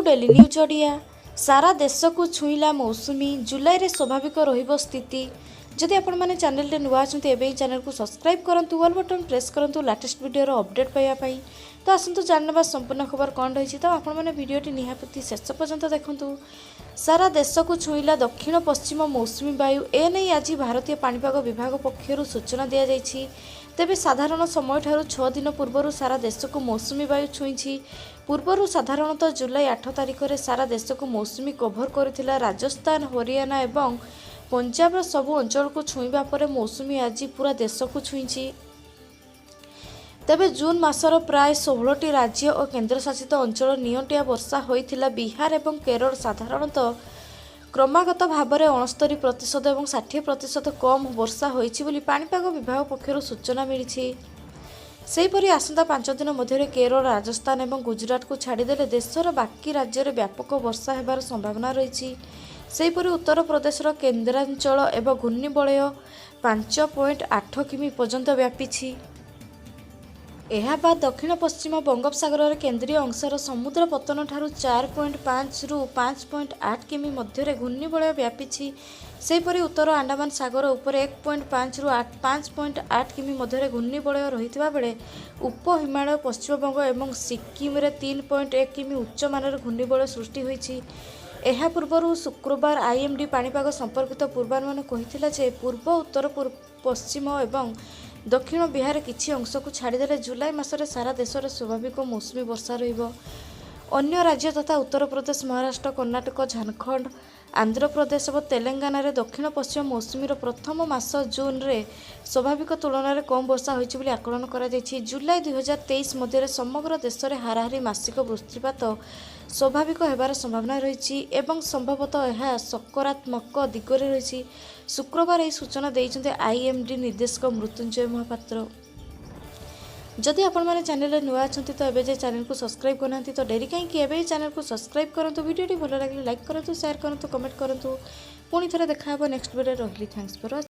To Daily News Odia. ସାରା ଦେଶକୁ ଛୁଇଁଲା ମୌସୁମୀ। ଜୁଲାଇରେ ସ୍ୱାଭାବିକ ରହିବ ସ୍ଥିତି। ଯଦି ଆପଣମାନେ ଚ୍ୟାନେଲରେ ନୂଆ ଅଛନ୍ତି, ଏବେ ହିଁ ଚ୍ୟାନେଲକୁ ସବସ୍କ୍ରାଇବ୍ କରନ୍ତୁ, ଅଲ୍ ବଟନ୍ ପ୍ରେସ୍ କରନ୍ତୁ ଲାଟେଷ୍ଟ ଭିଡ଼ିଓର ଅପଡ଼େଟ୍ ପାଇବା ପାଇଁ। ତ ଆସନ୍ତୁ ଜାଣିନେବା ସମ୍ପୂର୍ଣ୍ଣ ଖବର କ'ଣ ରହିଛି। ତ ଆପଣମାନେ ଭିଡ଼ିଓଟି ନିହାତି ଶେଷ ପର୍ଯ୍ୟନ୍ତ ଦେଖନ୍ତୁ। ସାରା ଦେଶକୁ ଛୁଇଁଲା ଦକ୍ଷିଣ ପଶ୍ଚିମ ମୌସୁମୀ ବାୟୁ। ଏନେଇ ଆଜି ଭାରତୀୟ ପାଣିପାଗ ବିଭାଗ ପକ୍ଷରୁ ସୂଚନା ଦିଆଯାଇଛି। ତେବେ ସାଧାରଣ ସମୟଠାରୁ 6 ଦିନ ପୂର୍ବରୁ ସାରା ଦେଶକୁ ମୌସୁମୀ ବାୟୁ ଛୁଇଁଛି। ପୂର୍ବରୁ ସାଧାରଣତଃ ଜୁଲାଇ 8 ତାରିଖରେ ସାରା ଦେଶକୁ ମୌସୁମୀ କଭର କରିଥିଲା। ରାଜସ୍ଥାନ, ହରିୟାଣା ଏବଂ ପଞ୍ଜାବର ସବୁ ଅଞ୍ଚଳକୁ ଛୁଇଁବା ପରେ ମୌସୁମୀ ଆଜି ପୁରା ଦେଶକୁ ଛୁଇଁଛି। ତେବେ ଜୁନ୍ ମାସର ପ୍ରାୟ 16ଟି ରାଜ୍ୟ ଓ କେନ୍ଦ୍ରଶାସିତ ଅଞ୍ଚଳ ନିଅଣ୍ଟିଆ ବର୍ଷା ହୋଇଥିଲା। ବିହାର ଏବଂ କେରଳ ସାଧାରଣତଃ କ୍ରମାଗତ ଭାବରେ 69% ଏବଂ 60% କମ୍ ବର୍ଷା ହୋଇଛି ବୋଲି ପାଣିପାଗ ବିଭାଗ ପକ୍ଷରୁ ସୂଚନା ମିଳିଛି। ସେହିପରି ଆସନ୍ତା 5 ଦିନ ମଧ୍ୟରେ କେରଳ, ରାଜସ୍ଥାନ ଏବଂ ଗୁଜୁରାଟକୁ ଛାଡ଼ିଦେଲେ ଦେଶର ବାକି ରାଜ୍ୟରେ ବ୍ୟାପକ ବର୍ଷା ହେବାର ସମ୍ଭାବନା ରହିଛି। ସେହିପରି ଉତ୍ତରପ୍ରଦେଶର କେନ୍ଦ୍ରାଞ୍ଚଳ ଏବଂ ଘୂର୍ଣ୍ଣିବଳୟ 5.8 କିମି ପର୍ଯ୍ୟନ୍ତ ବ୍ୟାପିଛି। ଏହାବାଦ ଦକ୍ଷିଣ ପଶ୍ଚିମ ବଙ୍ଗୋପସାଗରର କେନ୍ଦ୍ରୀୟ ଅଂଶର ସମୁଦ୍ର ପତ୍ତନଠାରୁ 4.5ରୁ 5.8 କିମି ମଧ୍ୟରେ ଘୂର୍ଣ୍ଣିବଳୟ ବ୍ୟାପିଛି। ସେହିପରି ଉତ୍ତର ଆଣ୍ଡାମାନ ସାଗର ଉପରେ 1.5ରୁ 5.8 କିମି ମଧ୍ୟରେ ଘୂର୍ଣ୍ଣିବଳୟ ରହିଥିବା ବେଳେ ଉପ ହିମାଳୟ ପଶ୍ଚିମବଙ୍ଗ ଏବଂ ସିକିମରେ 3.1 କିମି ଉଚ୍ଚମାନରେ ଘୂର୍ଣ୍ଣିବଳୟ ସୃଷ୍ଟି ହୋଇଛି। ଏହା ପୂର୍ବରୁ ଶୁକ୍ରବାର ଆଇଏମଡି ପାଣିପାଗ ସମ୍ପର୍କିତ ପୂର୍ବାନୁମାନ କହିଥିଲା ଯେ ପୂର୍ବ, ଉତ୍ତର ପଶ୍ଚିମ ଏବଂ ଦକ୍ଷିଣ ବିହାର କିଛି ଅଂଶକୁ ଛାଡ଼ିଦେଲେ ଜୁଲାଇ ମାସରେ ସାରା ଦେଶରେ ସ୍ୱାଭାବିକ ମୌସୁମୀ ବର୍ଷା ରହିବ। ଅନ୍ୟ ରାଜ୍ୟ ତଥା ଉତ୍ତରପ୍ରଦେଶ, ମହାରାଷ୍ଟ୍ର, କର୍ଣ୍ଣାଟକ, ଝାଡ଼ଖଣ୍ଡ, ଆନ୍ଧ୍ରପ୍ରଦେଶ ଏବଂ ତେଲେଙ୍ଗାନାରେ ଦକ୍ଷିଣ ପଶ୍ଚିମ ମୌସୁମୀର ପ୍ରଥମ ମାସ ଜୁନରେ ସ୍ୱାଭାବିକ ତୁଳନାରେ କମ୍ ବର୍ଷା ହୋଇଛି ବୋଲି ଆକଳନ କରାଯାଇଛି। ଜୁଲାଇ 2023 ମଧ୍ୟରେ ସମଗ୍ର ଦେଶରେ ହାରାହାରି ମାସିକ ବୃଷ୍ଟିପାତ ସ୍ୱାଭାବିକ ହେବାର ସମ୍ଭାବନା ରହିଛି ଏବଂ ସମ୍ଭବତଃ ଏହା ସକାରାତ୍ମକ ଦିଗରେ ରହିଛି। ଶୁକ୍ରବାର ଏହି ସୂଚନା ଦେଇଛନ୍ତି ଆଇଏମଡି ନିର୍ଦ୍ଦେଶକ ମୃତ୍ୟୁଞ୍ଜୟ ମହାପାତ୍ର। ଯଦି ଆପଣମାନେ ଚ୍ୟାନେଲରେ ନୂଆ ଅଛନ୍ତି, ତ ଏବେ ଯାଏ ଚ୍ୟାନେଲକୁ ସବସ୍କ୍ରାଇବ୍ କରିନାହାନ୍ତି, ତ ଡେରି କାହିଁକି? ଏବେ ଏହି ଚ୍ୟାନେଲକୁ ସବସ୍କ୍ରାଇବ୍ କରନ୍ତୁ। ଭିଡ଼ିଓଟି ଭଲ ଲାଗିଲେ ଲାଇକ୍ କରନ୍ତୁ, ସେୟାର କରନ୍ତୁ, କମେଣ୍ଟ କରନ୍ତୁ। ପୁଣି ଥରେ ଦେଖା ହେବ ନେକ୍ସଟ ଭିଡ଼ିଓ। ରହିଲି, thanks for.